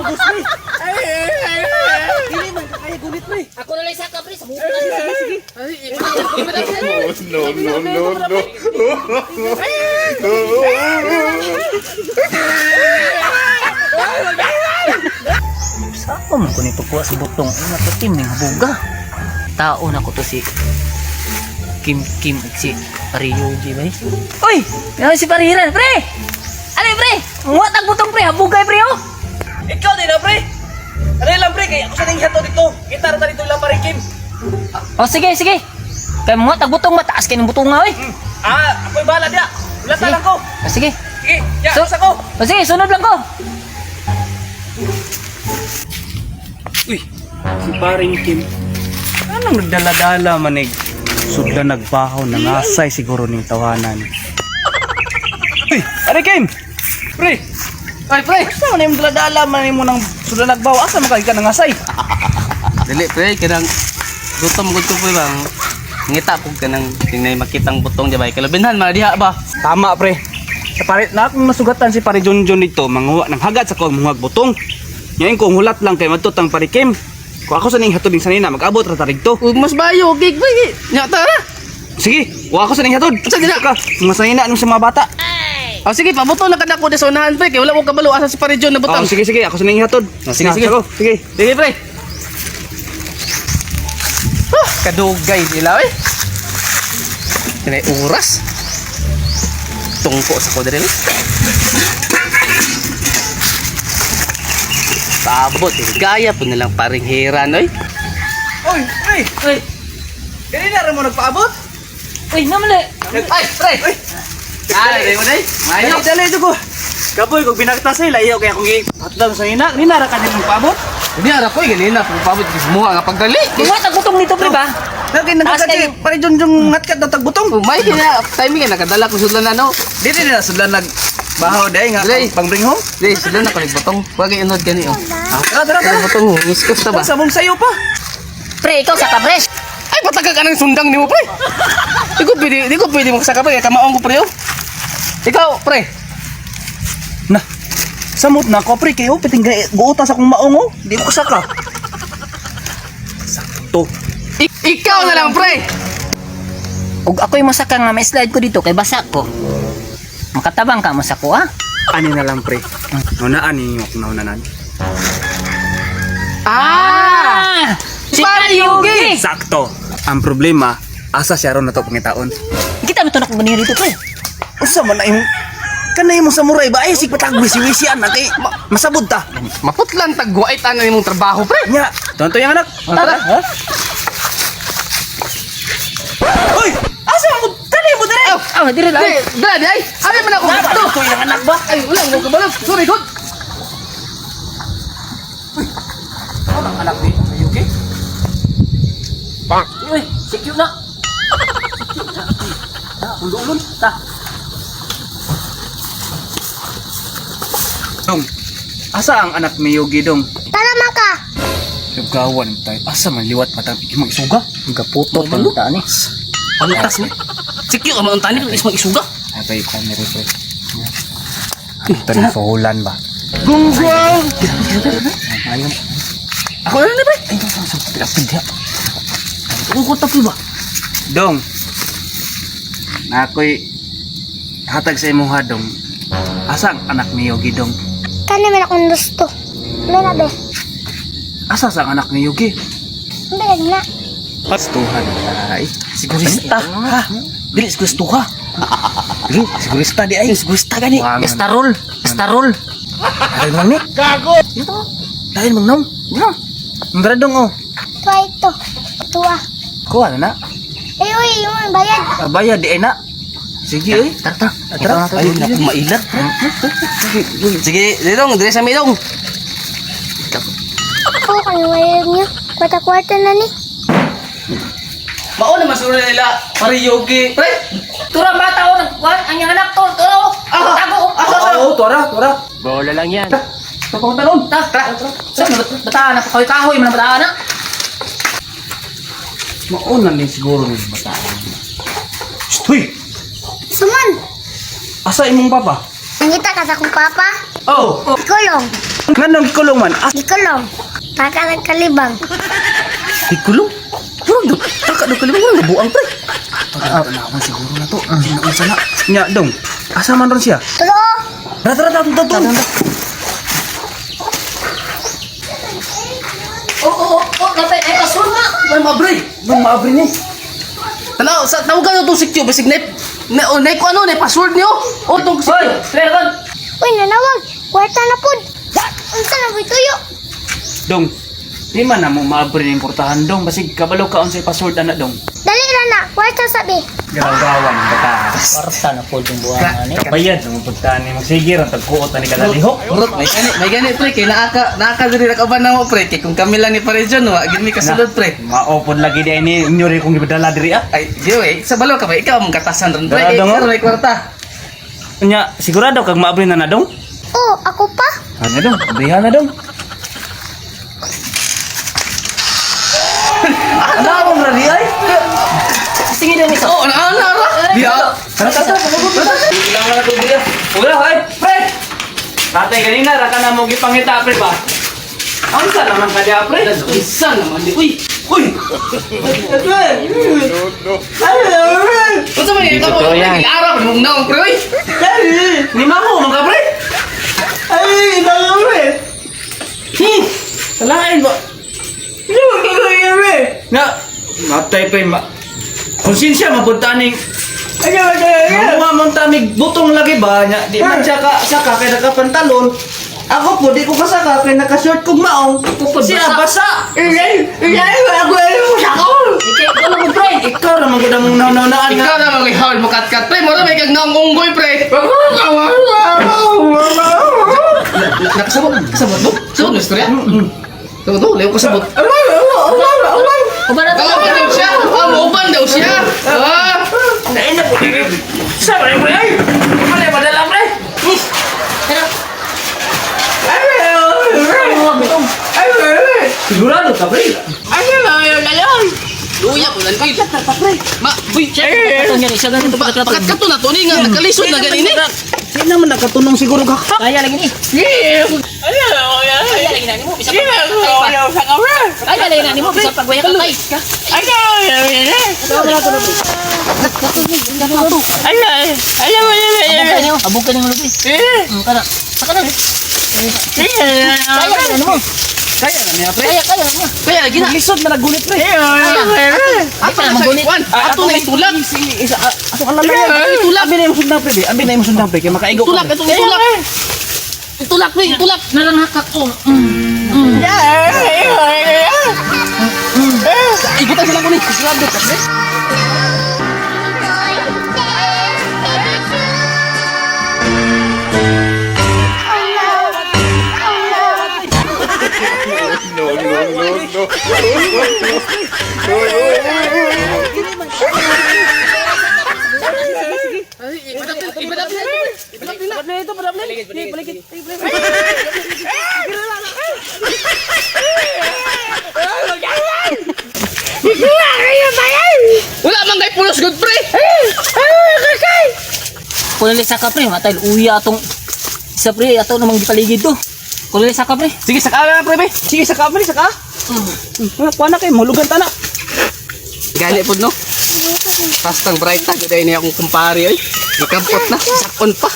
Ubos, pre. Dili man kaya gunit, pre. Ako na lang saka, pre. Sa buko na. Sige. No, no, no, no. Saan man ko ni pagkuha sa butong? Ay, matatim ning habuga. Tao na ko to si Kim Kim ug si Pariyugi ba? Uy! Meron si Parihiran, pre! Ano pre? Muhat ang butong, pre, habugay, pre, oh! Ikaw din na, pre. Ano lang, pre, kay ako sa ning hato dito. Kita ra ta dito lang pare Kim. Oh, sige, sige. Kay muhat ang butong, mataas kay ng butong nga, oy. Ah, ako'y bahala diya. Ulata lang ko. Oh, sige. Sige, ya, So- sa ko. Oh, sige, sunod lang ko. Uy, si paring Kim. Anong nagdala-dala manig? Sudla nagbahaw, nangasay siguro ning tawanan. Uy, are Kim! Pre! Ay, pre! Asa man yung dala-dala man mo nang sudla nagbahaw? Asa man ka nangasay? Dili, pre, kanang gutom gud ko, pre, bang. Ngita pug kanang tinay makitang butong di ba? Kalabinhan man diha ba? Tama, pre. Sa pare, na akong nasugatan si pare Junjun dito, manguha ng hagad sa kong muhag butong. Ngayon kung hulat lang kay madtutang pare Kim. Kung ako sa ning hatod ning sanina, mag-abot ra ta rigto. Ug mas bayo gig pre. Nya tara. Sige, wa ako sa ning hatod. Sige na. Ka, mga sanina anong sa mga bata. Oh, sige, pabuto na kada ko sa unahan, pre, kay wala ko kabalo asa si pare John na butang. Oh, sige, sige, ako sa ning hatod. Oh, sige, Na, sige. Ako, sige. Sige, pre. Ah, kadugay nila eh. Tinay oras. Tungko sa kodril. Paabot eh. Gaya po nilang paring heran oy. Oy, pre. Uy, Kanina ra mo nagpaabot? uy, namali. Ay, pre! Uy. Ay, mo day. Mayo. Dali, dali ko. Kapoy kog binagta sa ila iyo kay akong gihatod sa nina, nina ra ka din magpaabot. Hindi ara ko ganina kung paabot kis muha nga pagdali. Muhat ang butong nito, pre, ba? Lagi Taas nagkatsi kayo. pare Junjun ngatkat na tagbutong. Umay kina timing nga nakadala ko sudlan na no. Dili nila sudlan nag bahaw day nga Dili. pang bring home. Di sudlan na ko butong. Wag inod gani oh. Tara, tara, tara. Butong nguskus ta ba? Sa mong sayo pa. Pre, ikaw saka, pre. Ay patagag ka ng sundang nimo pre. Di ko pwede, di ko pwede magsaka pre, kay kamaong ko pre oh. Ikaw pre. Na. Samot na ko pre kayo piting guota sa akong maong oh. Di ko saka. Sakto. Ikaw na lang pre. Ug ako'y masaka nga may slide ko dito kay basa ko. Makatabang ka mo sa ko, ah. Ani na lang pre. Nunaan ninyo akong naunanan. Ah! Ah! Si Pariyugi! Sakto. Ang problema, asa siya ron na to pangitaon. Kita mo to na kung ganyan dito, pre. Usa man na imong kanay imong samurai ba ay sig patag wisi-wisian na kay masabod ta. Maputlan tag guait ana nimong trabaho pre. Nya, tonto yang anak. Tara. Ha? Uy, asa mo dali mo dali. Ah, dire lang. Di, dra di ay. Abi man ako gusto. Ito yung anak ba? Ay, wala mo kabalo. Sorry, god. Ano ang anak ni Yuki? Uy, secure na. Ululon ta. Dong. Asa ang anak ni Yugi dong? Tara man ka. Nagawan tayo. Asa man liwat matang imong isuga? Gaputot ang taan eh. Pantas ni. Sikyo ka man untani is mag-isuga. Abay pa ni pre. Ito ni Folan ba? Gunggong! Ayun. Ako na lang ni pre. Ay, sa pilapid diha. Ako ko ba? Dong. Na ako'y hatag sa imong hadong. Asa ang anak ni Yogi dong? Kani man akong gusto. Wala na be. Asa sa ang anak ni Yogi? Ang na. Pastuhan. Ay, sigurista. Ha? Dili sigurista. Dili sigurista di ay. Sigurista gani. Starol, starol. Dahil mang ni. Gago. Dahil mang nong. Ang dong oh. Tuwa ito. Tuwa. Kuha na na. Ay, uy, yung bayad. Ah, bayad di ay na. Sige eh. Tara, tara. Tara. Ayun na mailat. Sige, dito, dire sa midong. Ako, kani bayad niyo. Kwarta-kwarta na ni. Mao na masulod nila pare Yogi. Pre, Tura bata oh, nagkuhan ang iyang anak tol, turo. Tago. Oo, tuara, tuara. bola lang yan. Tapos talon. Ta, tara. Sa bataan na kahoy kahoy man ang bataan na. Mauna ni siguro ni bata. Shh, huy! Suman. Asa imong papa? Nangita ka sa akong papa. Oh. Ikulong. Nganong gikulong man? Ah, Gikulong. Taka ng kalibang. Gikulong? Murag do. Taka do kalibang murag buang pre. Tanawon siguro na to. Unsa na? Nya dong. Asa man ron siya? Totoo. Tara tara tara tara. tara. Oh, napay ay pasol na. Ay mabre. Dong maabri ni. Tanaw sa tawagan na tong si Q basig na na oh, na ko ano na password niyo. O tong si Q. Hoy, pre kon. Uy, nanawag. Kwarta na pud. Unsa na boy tuyo? Dong. Di man na mo maabri ning portahan dong basig kabalo ka unsay password ana dong. Dali ra na. Kwarta sabi. Gawgawan ang bata. Kwarta na po yung buwangan ni. Kabayad mo pagtaan ni magsige ra tagkuot na ni kadalihok. Murag may gani pre kay naa ka diri nakauban na mo pre kay kung kami lang ni pare John wa gid mi kasulod pre. Maopod lagi di ini inyo rin kung gibadala diri ah. Ay, di eh, sa balo ka ba ikaw mong katasan ron pre. Dara, Kay dong, ikaw oh. may kwarta. Nya sigurado kag maabri na na dong. Oh, ako pa. Ano dong? Abrihan na dong. Ano ang rali ay? Sige na misa. Oh, na na ra. Di ah. Tara tara tara. Ilang na tubig ah. Wala ay, pre. Tatay kanina ra ka na mo gipangita pre ba? Unsa naman ka diha pre? Isa naman di. Uy, Uy. unsa man ikaw mo? Araw mong naong pre. Uy. Ni mamo man ka pre? Ay, ibang pre. Salain ba? Hindi mo kagawin pre. Na, matay pre ma. Konsensya mapunta ning Mamuha mong tamig butong lagi ba nya di man siya ka saka kay nakapantalon. Ako po di ko kasaka kay naka-short kog maong. po, Siya basa. basa. Ilay, ilay ako ay mo sako. Ikay ko lang pre. Ikaw ra man gud ang naw-nawnaan nga. Ikaw na mga haul mo kat-kat pre. Mura may kag naong unggoy pre. Nakasabot, kasabot mo? Sabot mo istorya? Sabot mo, layo kasabot. Uban na to. Kauban daw siya. Ah, muuban daw siya. Ah. Naina po. Sa pre pre ay. Mali madala pre. Tara. Mga butong. Sigurado ka pre. Luya ko lan koy. Ma, uy, Ito niya siya ganito pa pakat ka to na to ni nga nakalisod na ganini. Di naman nakatunong siguro ka. Kaya lagi ni. Kaya lagi na nimo bisa pag Kaya lagi na nimo bisa pag waya katay. Abog ka niyo lubi. Kana. Saka na. Kaya lagi na nimo. Kaya na niya pre. Kaya kaya na niya. Kaya lagi na. Lisod na nagunit pre. Ato na sa ikuan. Ato na itulak. Isa ato ang lalaki. Itulak. Abi na imong sundang pre. Abi na imong sundang pre kay makaigo. Itulak, itong itulak. Itulak pre, itulak. Nalanghakak ko. Igutan sila ko ni. Sigurado ka pre. Wala man kay pulos good pre. Kulili sa ka pre, matay uya atong isa pre ato namang gipaligid to. Kulili sa ka pre. Sige saka na pre. be. Sige saka pre saka. Kuha na kay mahulugan ta na. Gali pod no. Pastang bright tag dahil niya akong kumpare oy. Nakampot na, sakon pa.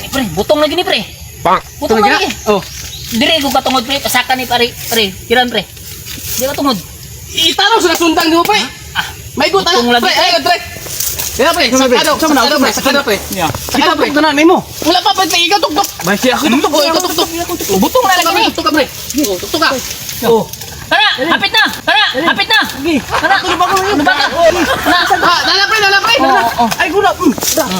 Ni pre, butong lagi ni pre. Butong Tulog lagi. na. Oh. Dire ko katungod pre, pasaka ni pare, pre, kiran pre. Di ka tungod. Itanong sa sundang nimo pre. May gutan. Butong lagi. Pre, ay pre. Kaya pre, Sama, pre. sakado, Sama na, sakado pre, sama. sakado pre. Yeah. Sakado pre. Ito na nimo. Wala pa pa ikaw tuktok. Basi ako Tuktok ko, ikaw tuktok. Butong na lagi. Tuktok ka pre. Oh, Tuktok ka. Oh. Tara, hapit na. Tara, hapit na. Tara, ano ba ka? Na. Ah, dala pre, dala pre. Oo, oo. Ay gula.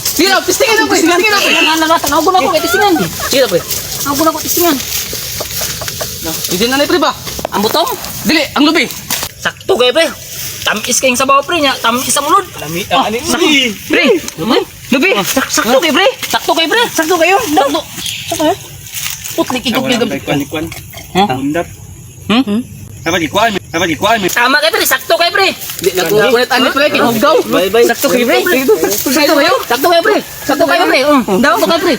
Sige na, pistingin na pre, pistingin na pre. Nga na ba, tanaw ko na ko kay tisingan. Sige na pre. Tanaw ko na ko tisingan. Hindi na ni pre ba? Ang butong? Dili, ang lubi. Sakto kay pre. Tamis kayong sabaw pre nya, tamis ang ulod. Lami. Ani. Pre, lubi. Sakto kay pre. Sakto kay pre. Sakto kayo. Sakto. Sakto eh. Putlik ikot ni Kuan kuan. Ha? Undap. Hmm? Dapat ikuan, dapat ikuan. Tama kay pre, sakto kay pre. Di na ko kunit ani pre, kay huggaw. Sakto kay pre. Sakto kayo? Sakto kayo pre. Sakto kayo pre. Sakto kayo pre.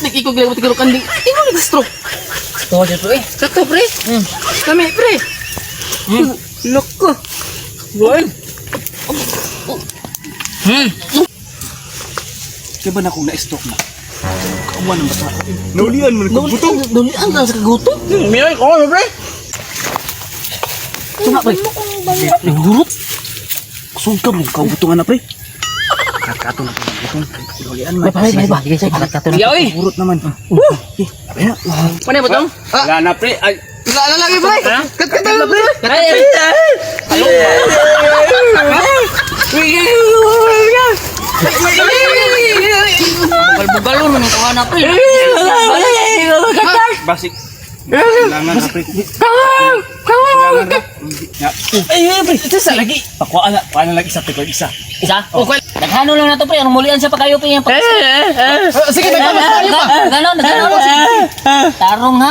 Butlik iko gilabot ko kanding. Ingon ni stroke. Tuwa dyan pre. Sakto, pre. Kami, pre. Loko. Well. Kaya ba na akong na-stroke na? Kawan ang bata ko. Naulian man ko butong. Dulian ka sa kagutom. Miray ko, pre. Tama pre. Nagurot. Kusog ka mo kabutungan na, pre. Katkato na butong. Naulian man. Bay, bay, bay. Sige, sige, katkato na. Yaw, eh. Gurot naman. Abi na. Ano ba tong? Wala na, pre. Ay. Wala na lagi, pre. Kat-kat na, pre. Ay, ay, Bugal-bugal mo nang kawana pre. Basik. Kailangan na, pre. Kailangan na. Ya. Ay, ay, pre. Ito sa lagi. Pakuha na, pakuha na lang isa, pre, isa. Isa? Okay. Naghano lang na to pre. Anong mulian siya pa kayo pre? Yung pag- Sige, nagkamasayo pa. Nagano, nagano. Tarong ha.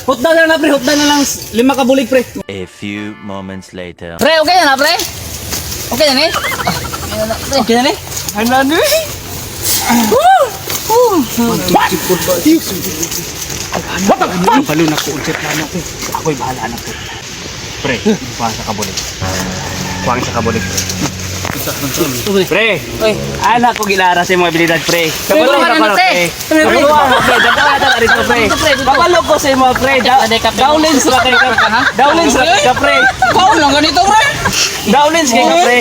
Hutda na lang na, pre, hutda na lang lima ka bulig, pre. A few moments later. Pre, okay na na pre? Okay na ni? Okay na ni? Ano ni? What the fuck? Balo na ko unsay plano ko. Ako'y bahala na ko. Pre, kuha sa kabulig. Kuha sa kabulig, pre. Pre, anak ko gilara sa imong abilidad, pre. Kabalo Tulungan na na, ko, pre. pre. Kabalo na, pre. Dadawa na rito, pre. Kabalo ko sa imo, pre. Dowlins ra kay ka. Dowlins ra kay ka, pre. Kaon lang ganito, pre. Dowlins kay ka, pre.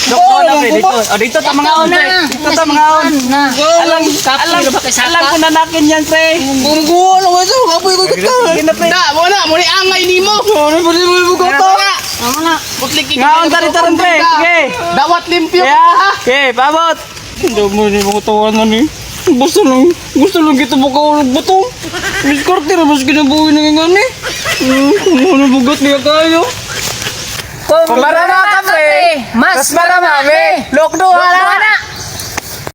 Doko na, pre, dito. O, dito ta mga on, pre. Dito ta mga on. Na. Alam, alam, alam ko na nakin yan, pre. Bungguan lang ito. Kapoy ko kita. Sige na, pre. Da, mo na, mo ni angay nimo. Ano ba mo mo ko to? Tama na. Butlik iko. Ngaon ta rito ron, pre. Sige. Dawat limpyo. Yeah. Okay, pabot. Hindi mo ni mo tawanan ni. Gusto lang kita makaulog butong. Miskarte ra mas kinabuhi ng ingan eh. Ano bugat niya kayo? Kumarama ka, pre. Mas marami. Lokdo, Wala na.